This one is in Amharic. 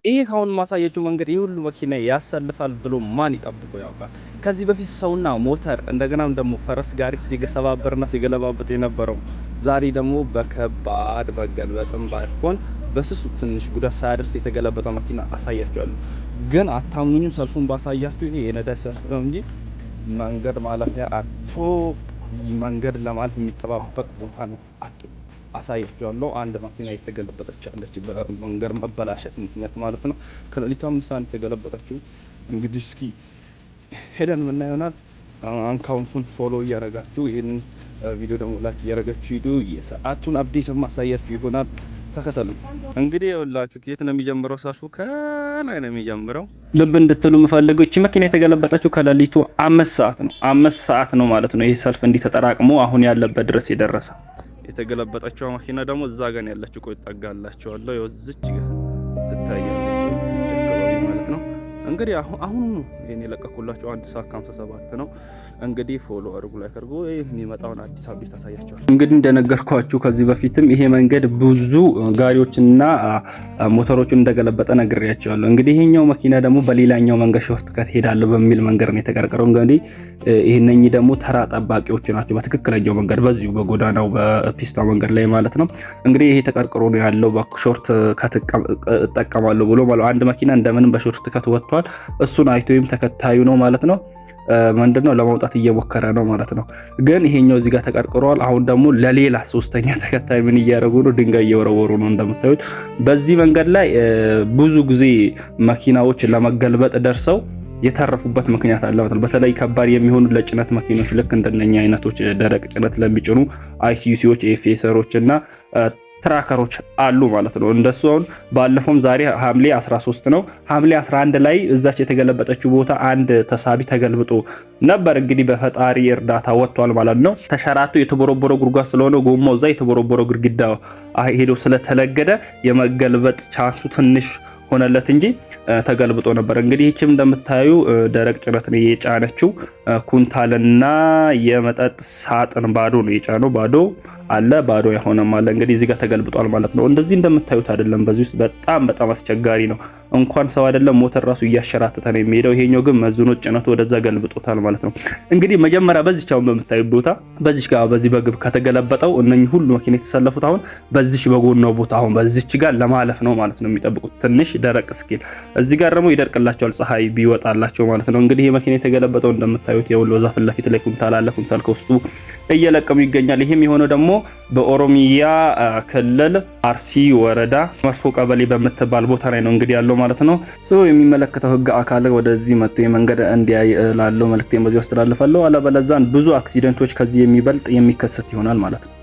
ይሄ ካሁን ማሳየችው መንገድ ይህ ሁሉ መኪና ያሰልፋል ብሎ ማን ይጠብቆ ያውቃል? ከዚህ በፊት ሰውና ሞተር እንደገናም ደግሞ ፈረስ ጋሪ ሲሰባበርና ሲገለባበጥ የነበረው ዛሬ ደግሞ በከባድ መገልበጥም ባይሆን በስሱ ትንሽ ጉዳት ሳያደርስ የተገለበጠ መኪና አሳያችኋለሁ። ግን አታምኑኝም። ሰልፉን ባሳያችሁ ይሄ የነዳጅ ሰልፍ ነው እንጂ መንገድ ማለፊያ አጥቶ መንገድ ለማለፍ የሚጠባበቅ ቦታ ነው አጥቶ አሳያችኋለሁ። አንድ መኪና የተገለበጠች አለች፣ በመንገድ መበላሸት ምክንያት ማለት ነው። ከሌሊቱ 5 ሰዓት የተገለበጠችው። እንግዲህ እስኪ ሄደን ምና ይሆናል። Account ኡን follow እያደረጋችሁ ይህንን ቪዲዮ ደግሞ like እያደረጋችሁ ሂዱ። የሰዓቱን update ማሳያችሁ ይሆናል። ተከተሉ። እንግዲህ ይኸውላችሁ ከየት ነው የሚጀምረው ሰልፉ? ከላይ ነው የሚጀምረው። ልብ እንድትሉ የምፈልገው እቺ መኪና የተገለበጠችው ከሌሊቱ 5 ሰዓት ነው። 5 ሰዓት ነው ማለት ነው። ይህ ሰልፍ እንዲህ ተጠራቅሞ አሁን ያለበት ድረስ የደረሰ። የተገለበጠችው መኪና ደግሞ እዛ ጋር ነው ያለችው። ቆይ ጠጋላችኋለሁ። ይኸው እዚች ጋር ትታያለች፣ እዚች አካባቢ ማለት ነው። እንግዲህ አሁን አሁን ይሄን የለቀኩላችሁ 1 ሰዓት ከ57 ነው። እንግዲህ follow አድርጉ፣ like አድርጉ። የሚመጣውን አዲስ update አሳያችኋለሁ። እንግዲህ እንደነገርኳችሁ ከዚህ በፊትም ይሄ መንገድ ብዙ ጋሪዎችና ሞተሮችን እንደገለበጠ ነግሬያቸዋለሁ። እንግዲህ ይሄኛው መኪና ደግሞ በሌላኛው መንገድ short cut ሄዳለሁ በሚል መንገድ ነው የተቀረቀረው። እንግዲህ ይሄነኚህ ደግሞ ተራ ጠባቂዎች ናቸው። በትክክለኛው መንገድ በዚሁ በጎዳናው በፒስታ መንገድ ላይ ማለት ነው። እንግዲህ ይሄ ተቀርቅሮ ነው ያለው። በ short cut እጠቀማለሁ ብሎ ማለት አንድ መኪና እንደምንም በ short cut ወጥቷል። እሱን አይቶ ወይም ተከታዩ ነው ማለት ነው፣ ምንድነው ለማውጣት እየሞከረ ነው ማለት ነው። ግን ይሄኛው እዚህ ጋር ተቀርቅሯል። አሁን ደግሞ ለሌላ ሶስተኛ ተከታይ ምን እያደረጉ ነው? ድንጋይ እየወረወሩ ነው። እንደምታዩት በዚህ መንገድ ላይ ብዙ ጊዜ መኪናዎች ለመገልበጥ ደርሰው የተረፉበት ምክንያት አለ ማለት ነው። በተለይ ከባድ የሚሆኑ ለጭነት መኪኖች ልክ እንደነኛ አይነቶች ደረቅ ጭነት ለሚጭኑ አይሲዩሲዎች፣ ኤፍኤሰሮች እና ትራከሮች አሉ ማለት ነው። እንደሱ አሁን ባለፈውም ዛሬ ሐምሌ 13 ነው። ሐምሌ 11 ላይ እዛች የተገለበጠችው ቦታ አንድ ተሳቢ ተገልብጦ ነበር። እንግዲህ በፈጣሪ እርዳታ ወጥቷል ማለት ነው። ተሸራቶ የተቦረቦረ ጉድጓድ ስለሆነ ጎማው እዛ የተቦረቦረ ግድግዳ ሄዶ ስለተለገደ የመገልበጥ chance ኡ ትንሽ ሆነለት እንጂ ተገልብጦ ነበር። እንግዲህ ይህችም እንደምታዩ ደረቅ ጭነት ነው የጫነችው። ኩንታልና የመጠጥ ሳጥን ባዶ ነው የጫነው። ባዶ አለ፣ ባዶ የሆነም አለ። እንግዲህ እዚህ ጋር ተገልብጧል ማለት ነው። እንደዚህ እንደምታዩት አይደለም። በዚህ ውስጥ በጣም በጣም አስቸጋሪ ነው። እንኳን ሰው አይደለም ሞተር ራሱ እያሸራተተ ነው የሚሄደው። ይሄኛው ግን መዝኖ ጭነቱ ወደዛ ገልብጦታል ማለት ነው። እንግዲህ መጀመሪያ በዚች አሁን በምታዩት ቦታ በዚች ጋር በዚህ በግብ ከተገለበጠው እነኚህ ሁሉ መኪና የተሰለፉት አሁን በዚች በጎናው ቦታ አሁን በዚች ጋር ለማለፍ ነው ማለት ነው የሚጠብቁት ትንሽ ደረቅ እስኪል። እዚህ ጋር ደግሞ ይደርቅላቸዋል ፀሐይ ቢወጣላቸው ማለት ነው። እንግዲህ ይሄ መኪና የተገለበጠው እንደምታዩት የወሎ ዛፍ ፊት ለፊት ላይ ኩንታል አለ። ኩንታል ከውስጡ እየለቀሙ ይገኛል። ይህም የሆነው ደግሞ በኦሮሚያ ክልል አርሲ ወረዳ መርፎ ቀበሌ በምትባል ቦታ ላይ ነው እንግዲህ ያለው ማለት ነው። So የሚመለከተው ህግ አካል ወደዚህ መጥቶ የመንገድ እንዲያይ ላለው መልእክቴን በዚህ አስተላልፋለሁ። አለበለዚያ ብዙ accident ኦች ከዚህ የሚበልጥ የሚከሰት ይሆናል ማለት ነው።